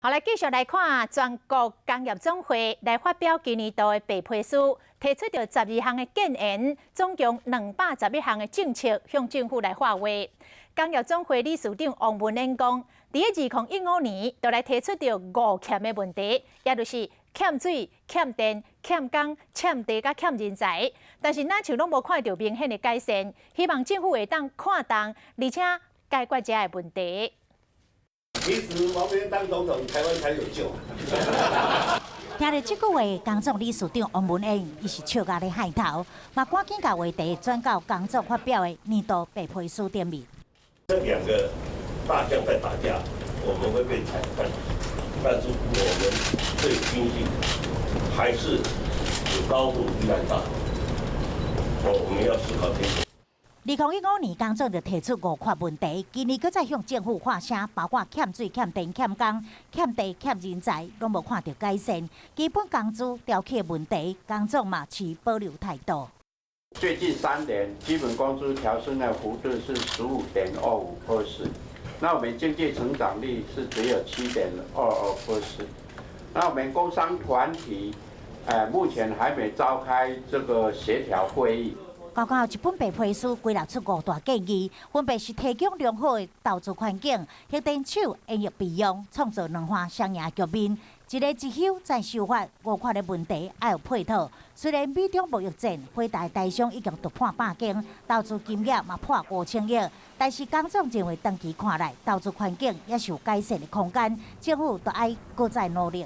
好，來繼續來看全國工業總會來發表今年度的白皮書，提出著12項的建言，總共211項的政策向政府來發話。工業總會理事長王文英講，佇2015年就來提出著五欠的問題，也就是欠水、欠電、欠工、欠地佮欠人才，但是若像攏無看著明顯的改善，希望政府會當看重，而且解決這个問題。其實王明當總統，台灣才有救。聽著這句話，工總理事長王文英伊是笑甲咧害頭，嘛趕緊共話題轉到工總發表的年度白皮書頂面。這兩個大象在打架，我們會被踩斷，但是我們對經濟還是有高度依賴大。我們要思考清楚。2015年，工總就提出五缺問題，今年閣再向政府發聲，包括欠水、欠電、欠工、欠地、欠人才，攏無看著改善。基本工資調起的問題，工總嘛持保留態度。最近3年，基本工資調升的幅度是15.25%，那我們經濟成長率是只有7.22%。那我們工商團體，目前還沒召開這個協調會議。高高一本白皮書歸納出五大建議，分別是提供良好的投資環境、核電廠延役備用、創造兩岸雙贏局面、一例一休再修法，五缺的問題愛有配套。雖然美中貿易戰，輝達台商已經突破100間，投資金額嘛破5000億，但是工總認為長期看來，投資環境猶是有改善的空間，政府都愛閣再努力。